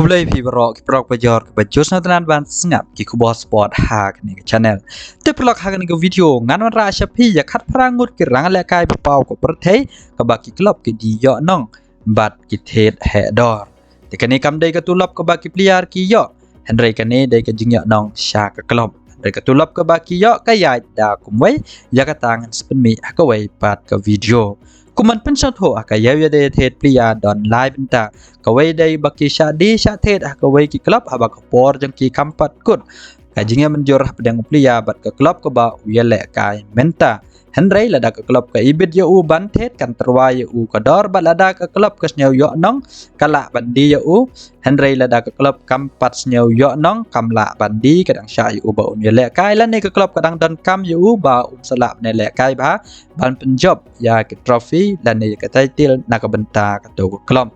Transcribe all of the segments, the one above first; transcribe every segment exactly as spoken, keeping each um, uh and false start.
Khublei phi baroh ki paralok bajor kiba ju sngewtynnad ban sngap ki khubor sport ha kane ka channel. Te paralok, ha kane ka video ngan wanrah sha phi ïa khatphra ngut ki rangïalehkai ba paw ka pyrthei kaba ki club ki die ïoh nong bad ki thied heh dor. Te kane kam dei ka tulop kaba ki player ki ïoh, hynrei kane dei ka jingïoh nong sha ka club. Hynrei ka tulop kaba ki ïoh ka ïaid da kumwei, ïa kata ngan sa pynmih ha kawei pat ka video. Kum ban pynsngewthuh, ha ka ïew ïadei thied player don lai bynta. Kawei dei ba ki shah die shah thied ha kawei ki club haba ka por jong ki kam pat kut. Ka jingïamynjur hapdeng u player bad ka club kaba u ïalehkai mynta. Hynrei lada ka club ka ibit ïa u ban thied, kan tyrwa ïa u ka dor, bad lada ka club ka sngew ïoh nong, ka lah ban die ïa u. Hynrei lada ka club kam pat sngew ïoh nong, kam lah ban die, ka dang shah ïa u ba un ïalehkai, lane ka club ka dang donkam ïa u ba un sa lah ban ïalehkai bha ban pynjop ïa ki trophy lane ïa ka title na ka bynta kato ka club.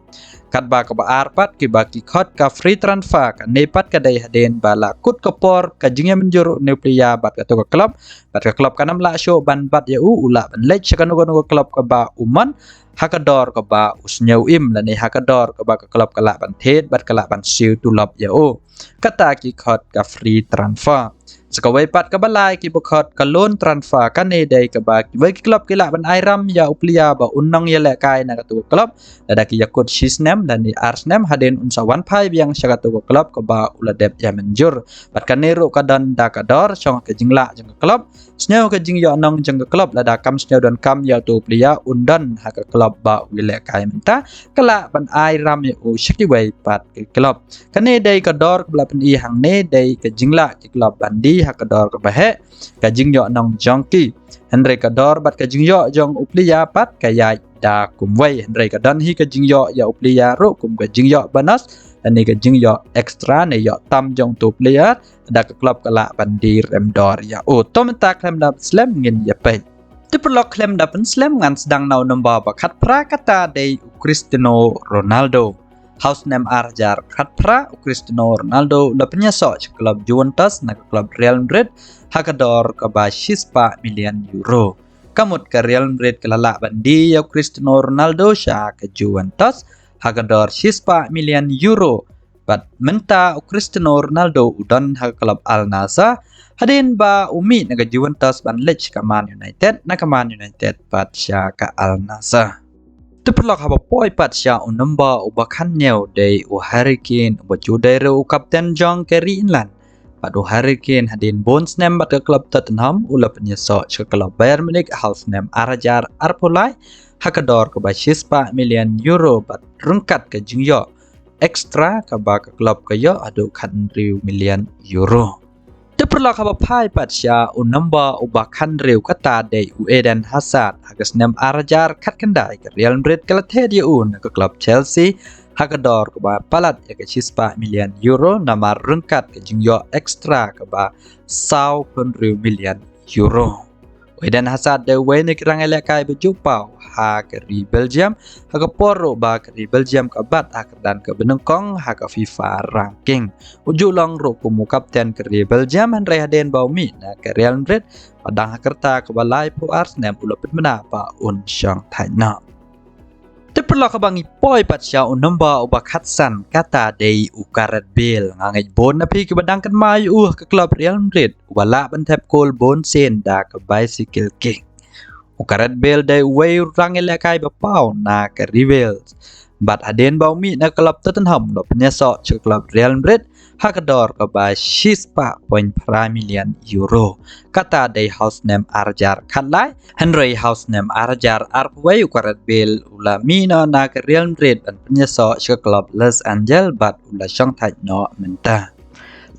Katba kaba ar pat, kiba ki khot ka free transfer, kane pat ka dei hadien ba la kut ka por ka jingïamynjur une u player bad kato ka club, bad ka club kan ym lah shuh ban bat ïa u, u lah ban leit sha kano kano ka club kaba u mon, ha ka dor kaba u sngew im, lane ha ka dor kaba ka club ka lah ban thied bad ka lah ban siew tulop ïa u. Kata ki khot ka free transfer. Sa kawei pat kaba lai, kiba khot ka loan transfer, kane dei kaba kiwei ki club ki lah ban ai ram ïa u player ba un nong ïalehkai na kato ka club, lada ki ïakut shi snem lane ar snem, hadien un sa wan phai biang sha kato ka club kaba u la dep ïamynjur. Bad kane ruh ka don da ka dor, shong ka jinglah jong ka club, sngew ka jingïoh nong jong ka club, lada kam sngew donkam ïa uto u player, un don ha ka club ba u ïalehkai mynta, ka lah ban ai ram ïa u sha kiwei pat ki club. Kane dei ka dor kaba la pyni hangne, dei ka jinglah ki club ban die ha ka dor kaba heh, ka jingïoh nong jong ki. Hynrei ka dor bad ka jingïoh jong u player pat ka ïaid da kumwei. Hynrei ka don hi ka jingïoh ïa u player ruh kum ka jingïoh bonus, lane ka jingïoh extra ne ïoh tam jong uto u player, da ka club ka lah ban die rem dor ïa u. To mynta khlem da slem ngin ïa peit. Te paralok, khlem da pynslem ngan sdang na u nombar ba khatphra, kata dei u Cristiano Ronaldo. Ha u snem ar hajar khatphra, u Cristiano Ronaldo u la pynïasoh sha ka club Juventus na ka club Real Madrid ha ka dor kaba shispah million euro. Ka mut ka Real Madrid ka la lah ban die ïa u Cristiano Ronaldo sha ka Juventus ha ka dor shispah million euro. Bad mynta u Cristiano Ronaldo u don ha ka club Al Nassr, hadien ba u mih na ka Juventus ban leit sha ka Man United, na ka Man United pat sha ka Al Nassr. Te paralok, haba poi pat sha u nombar uba khathynñiew, dei u Harry Kane, uba ju dei ruh u kapten jong ka ri England. Bad u Harry Kane, hadien bun snem bad ka club Tottenham, u la pynïasoh sha ka club Bayern Munich ha u snem ar hajar arphew lai ha ka dor kaba shispah million euro, bad ryngkat ka jingïoh extra kaba ka club ka ïoh haduh khathynriew million euro. Te paralok, haba phai pat sha u nombar uba khathynriew, kata dei u Eden Hazard, ha ka snem ar hajar khatkhyndai ka Real Madrid ka la thied ïa u na ka club Chelsea ha ka dor kaba palat ïa ka shispah million euro, namar ryngkat ka jingïoh extra kaba sawphew hynriew million euro. U Eden Hazard dei uwei na ki rangïalehkai ba ju paw ha ka ri Belgium, ha ka por ruh ba ka ri Belgium ka bat ha ka kyrdan kaba nyngkong ha ka FIFA ranking. U ju long ruh kum u kapten ka ri Belgium, hynrei hadien ba u mih na ka Real Madrid, ba dang ha ka rta kaba laiphew ar snem, u la pynbna ba un shong thait noh. Te paralok, haba ngi poi pat sha u nombar uba khatsan, kata dei u Gareth Bale. Nga ngeit bun na phi kiba dang kynmaw ïa u ha ka club Real Madrid, uba lah ban thep kol bun sien da ka bicycle kick. U Gareth Bale dei uwei u rangïalehkai ba paw na ka ri Wales. Bad hadien ba u mih na ka club Tottenham, u la pynïasoh sha ka club Real Madrid ha ka dor kaba shispah point phra million euro. Kata dei ha u snem ar hajar khatlai. Hynrei ha u snem ar hajar arphew wei, u Gareth Bale u la mih noh na ka Real Madrid ban pynïasoh sha ka club Los Angeles, bad u la shong thait noh mynta.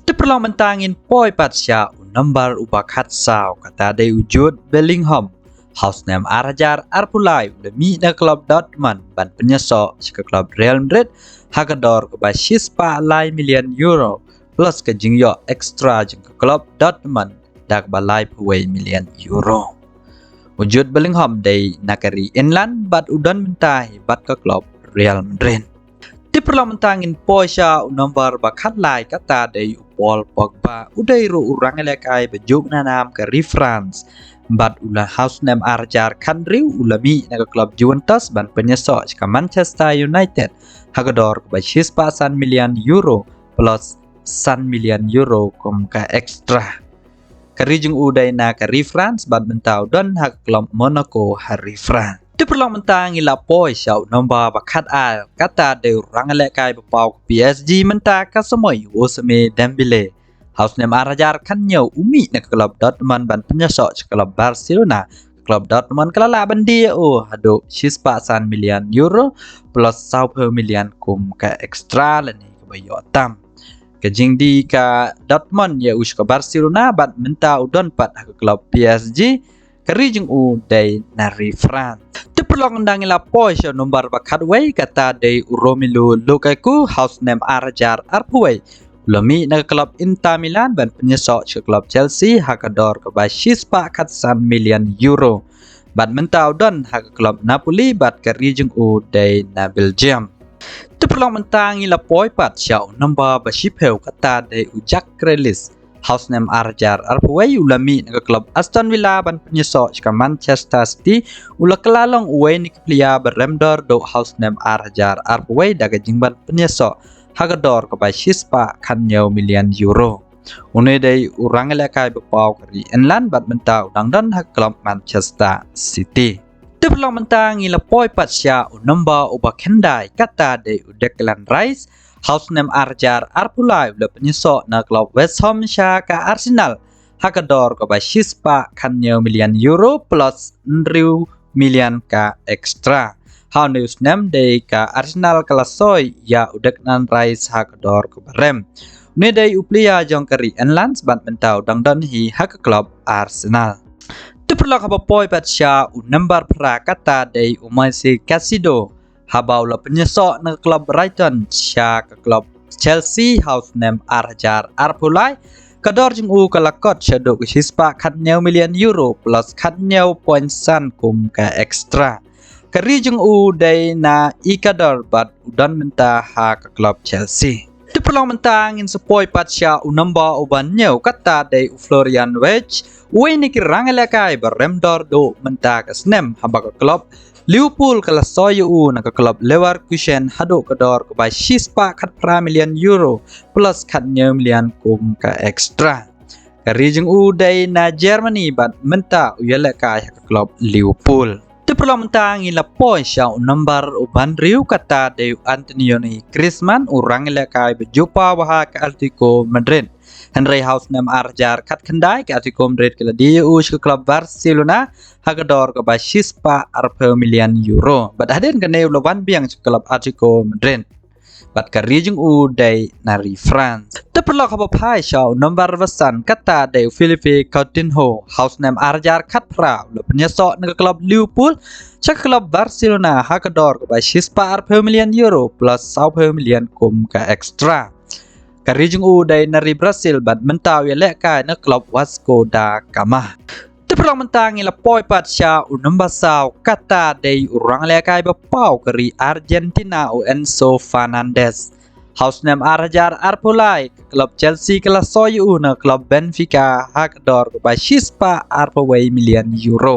Te paralok, mynta ngin poi pat sha u nombar uba khatsaw, kata dei u Jude Bellingham. Ha u snem ar hajar arphew lai, u la mih na ka club Dortmund ban pynïasoh sha ka club Real Madrid ha ka dor kaba shispah lai million euro, plus ka jingïoh extra jong ka club Dortmund da kaba laiphew wei million euro. U Jude Bellingham dei na ka ri England bad u don mynta hi bad ka club Real Madrid. Te Te paralok mynta ngin poi sha u nombar ba khatlai kata dei u Paul Pogba. U dei ruh u rangïalehkai ba ju kynanam ka ri France. Bad u la ha u snem ar hajar khathynriew u la mih na ka klub Juventus ban pynïasoh sha ka Manchester United ha ka dor kaba shispah san million euro plus san million euro kum ka extra. Ka ri jong u dei na ka ri France bad mynta u don ha ka klub Monaco ha ri France. Te paralok mynta ngi la poi sha u nombar ba khatar kata dei u rangïalehkai ba paw ka P S G mynta ka samoi u Ousmane Dembélé. Ha u snem ar hajar khathynñiew u mih na ka klub Dortmund ban pynïasoh sha ka klub Barcelona. Klub Dortmund ka la lah ban die ïa u haduh shispah san million euro plus sawphew million kum ka extra lane kaba ïoh tam. Ka jingdie ka Dortmund ïa u sha ka Barcelona bad mynta u don pat ha ka klub P S G. Ka ri jong u dei na ri France. Te paralok mynta ngi la poi sha u nombar ba khatwei kata dei u Romelu Lukaku ha u snem ar hajar arphew wei. U la mih na ka klub Inter Milan ban pynïasoh sha ka klub Chelsea ha ka dor kaba shispah khatsan million euro. Bad mynta u don ha ka klub Napoli bad ka ri jong u dei na Belgium. Te paralok mynta ngi la poi pat sha u nombar ba shiphew kata dei u Jack Grealish. Ha u snem ar hajar arphew wei u la mih na ka klub Aston Villa ban pynïasoh sha ka Manchester City. U la kylla long uwei na ki player ba rem dor duh ha u snem ar hajar arphew wei da ka jingban pynïasoh ha ka dor kaba shispah khathynñiew million euro. Une dei u rangïalehkai ba paw ka ri England bad mynta u dang don ha ka klub Manchester City. Te paralok mynta ngi la poi pat sha u nombar uba khyndai kata dei u Declan Rice. Ha u snem ar hajar arphew lai u la pynïasoh na ka klub West Ham sha ka Arsenal ha ka dor kaba shispah khathynñiew million euro plus hynriew million ka extra. Ha une u snem dei ka Arsenal ka la soi ïa u Declan Rice ha ka dor kaba rem. Une dei u player jong ka ri England bad mynta u dang don hi ha ka klub Arsenal. Te paralok haba poi pat sha u nombar phra kata dei u Moises Caicedo. Haba u la pynïasoh na ka klub Brighton sha ka klub Chelsea ha u snem ar hajar arphew lai. Ka dor jong u ka la kot shaduh ka shispah khathynñiew million euro plus khathynñiew point san kum ka extra. Ka ri jong u dei na Ecuador bad u don mynta ha ka klub Chelsea. Te paralok mynta ngin sa poi pat sha u nombar uba hynñiew kata dei u Florian Wirtz. Uwei na ki rangïalehkai ba rem dor duh mynta ka snem haba ka klub Liverpool ka la soi ïa u na ka klub Leverkusen haduh ka dor kaba shispah khatphra million euro plus khathynñiew million kum ka extra. Ka ri jong u dei na Germany bad mynta u ïalehkai ha ka klub Liverpool. Te paralok mynta ngi la poi sha u nombar uba hynriew kata dei u Antoine Griezmann u rangïalehkai ba ju paw bha ha ka Atletico Madrid. Hynrei ha u snem ar hajar khatkhyndai ka Atletico Madrid ka la die ïa u sha ka klub Barcelona ha ka dor kaba shispah arphew million euro. Bad hadien kane u la wan biang sha ka klub Atletico Madrid. Bad ka ri jong u dei na ri France. Te paralok haba phai sha u nombar ba san kata dei u Philippe Coutinho. Ha u snem ar hajar khatphra u la pynïasoh na ka klub Liverpool sha ka klub Barcelona ha ka dor kaba shispah arphew million euro plus sawphew million kum ka extra. Ka ri jong u dei na ri Brazil bad mynta u ïalehkai na ka klub Vasco da Gama. Te paralok mynta ngi la poi pat sha u nombar saw kata dei u rangïalehkai ba paw ka ri Argentina u Enzo Fernandez. Ha u snem ar hajar arphew lai ka klub Chelsea ka la soi ïa u na ka klub Benfica ha ka dor kaba shispah arphew wei million euro.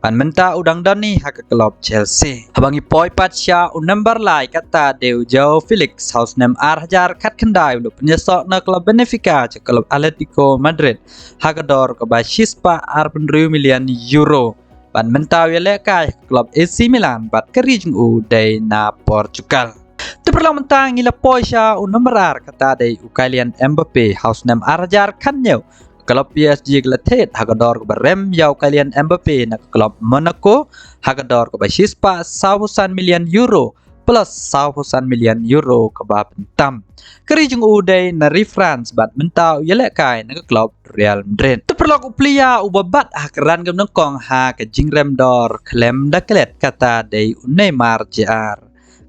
Bad mynta u dang don hi ha ka klub Chelsea. Haba ngi poi pat sha u nombar lai kata dei u Joao Felix ha u snem ar hajar khatkhyndai u la pynïasoh na ka klub Benfica sha ka klub Atletico Madrid ha ka dor kaba shispah arphew hynriew million euro. Bad mynta u ïalehkai ha ka klub A C Milan bad ka ri jong u dei na Portugal. Te paralok mynta ngi la poi sha u nombar ar kata dei u Kylian Mbappe ha u snem ar hajar khathynñiew. Ka klub P S G ka la thied ha ka dor kaba rem ïa u Kylian Mbappe na ka klub Monaco ha ka dor kaba shispah sawphew san million euro plus sawphew san million euro kaba pyntam. Ka ri jong u dei na ri France bad mynta u ïalehkai na ka klub Real Madrid. Te paralok u player uba bat ha ka ran kaba nyngkong ha ka jingrem dor khlem da klet kata dei u Neymar Junior.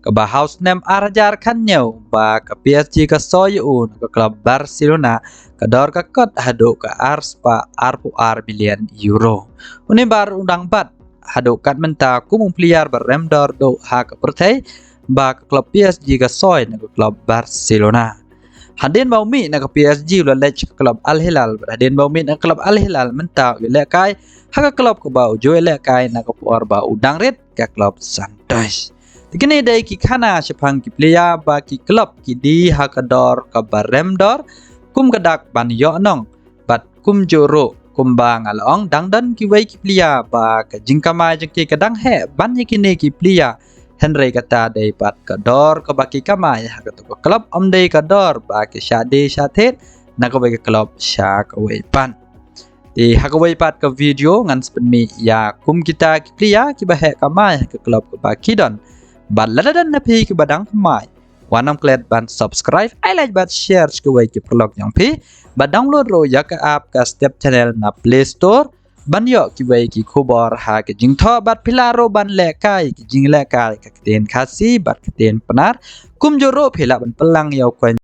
Kaba ha u snem ar hajar khathynñiew ba ka P S G ka soi ïa u na ka klub Barcelona ka dor ka kot haduh ka arspah arphew ar million euro. U Neymar u dang bat haduh kat mynta kum u player ba rem dor duh ha ka pyrthei ba ka klub P S G ka soi na ka klub Barcelona. Hadien ba u mih na ka P S G u la leit sha ka klub Al Hilal, bad hadien ba u mih na ka klub Al Hilal mynta u ïalehkai ha ka klub kaba u ju ïalehkai na ka por ba u dang rit, ka klub Santos. Te kine dei ki khana shaphang ki player ba ki klub ki die ha ka dor kaba rem dor, kum ka dak ban ïoh nong, bad kumjuh ruh kumba nga la ong, dang don kiwei ki player ba ka jingkamai jong ki ka dang heh ban ïa kine ki player. Hynrei kata dei pat ka dor kaba ki kamai ha kato ka klub, ym dei ka dor ba ki shah die shah thied na kawei ka klub sha kawei pat. Te ha kawei pat ka video ngan sa pynmih ïa kum kita ki player kiba heh kamai ha ka klub kaba ki don. Bad lada don na phi kiba dang kamai, wat nym klet ban subscribe, ai like bad share sha kawei ki paralok jong phi. Bad download ruh ïa ka app ka Step Channel na Play Store ban ïoh kiwei ki khubor ha ka jingthoh, bad phi lah ruh ban lehkai ki jinglehkai ka ktien Khasi bad ktien Pnar. Kumjuh ruh phi lah ban pynlang ïa u coin